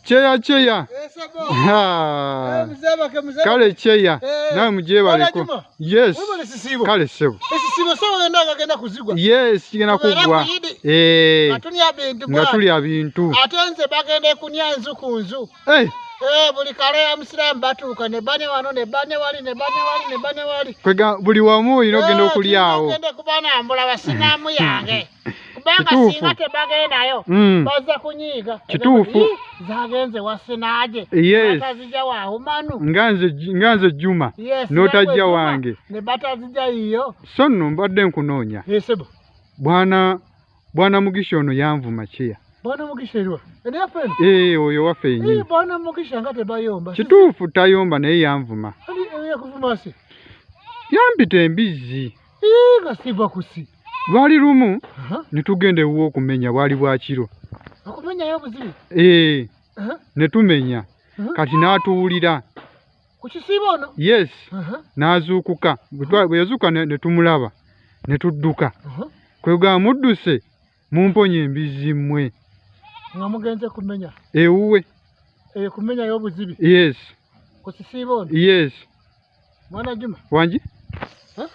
Kyeya kyeya. Kale kyeya nawe mugyebaleko. Yes. Kale ssebo. Yes, kigenda kuggwa. Eh. Nga tulya bintu. Ate nze bagenda kunya nzu ku nzu. Eh. Eh, buli kale ya Musiraamu batuuka ne bane wano ne bane wali ne bane wali ne bane wali. Kwega buli wamu olina ogenda Eh, okulyawo. Genda kubanambula basinaamu yange. Kubanga Kituufu. singa tebagendayo bazza kunyiiga. Kituufu. Ii, zagenze wasinaaje. Yes. Batazija wahumanu. Nga nze Juma. Yes. N'otajja nagwe Juma, wange. Ne batazija yiyo. So nno mbadde nkunoonya. Esebo. Bwana Mugisha ono yanvuma kyeya. Bwana Mugisha eriwa? Eno yaffe eno? Eh, oyo waffe yennyini. Eh, Bwana Mugisha nga tebayomba. Kituufu tayomba naye yanvuma. Ali yakuvuma si. Yampita embizzi. Ii, nga siva kusi. Lwali lumu Aha. ne tugenda ewuwe okumenya, bwali bwa kiro. Okumenyayo obuzibi. Eh, Aha. ne tumenya. Aha. Kati n'atuwulira. Ku kisiibo ono? Yes. Aha. N'azuukuka. Bwe yazuukuka ne tumulaba ne tudduka. Aha. Kwegamba mudduse mumponye embizzi mmwe. Nga mugenze kumenya. Ewuwe. Eh, kumenyayo obuzibi. Yes. Ku kisiibo ono. Yes. Mwana Juma. Wangi? Huh?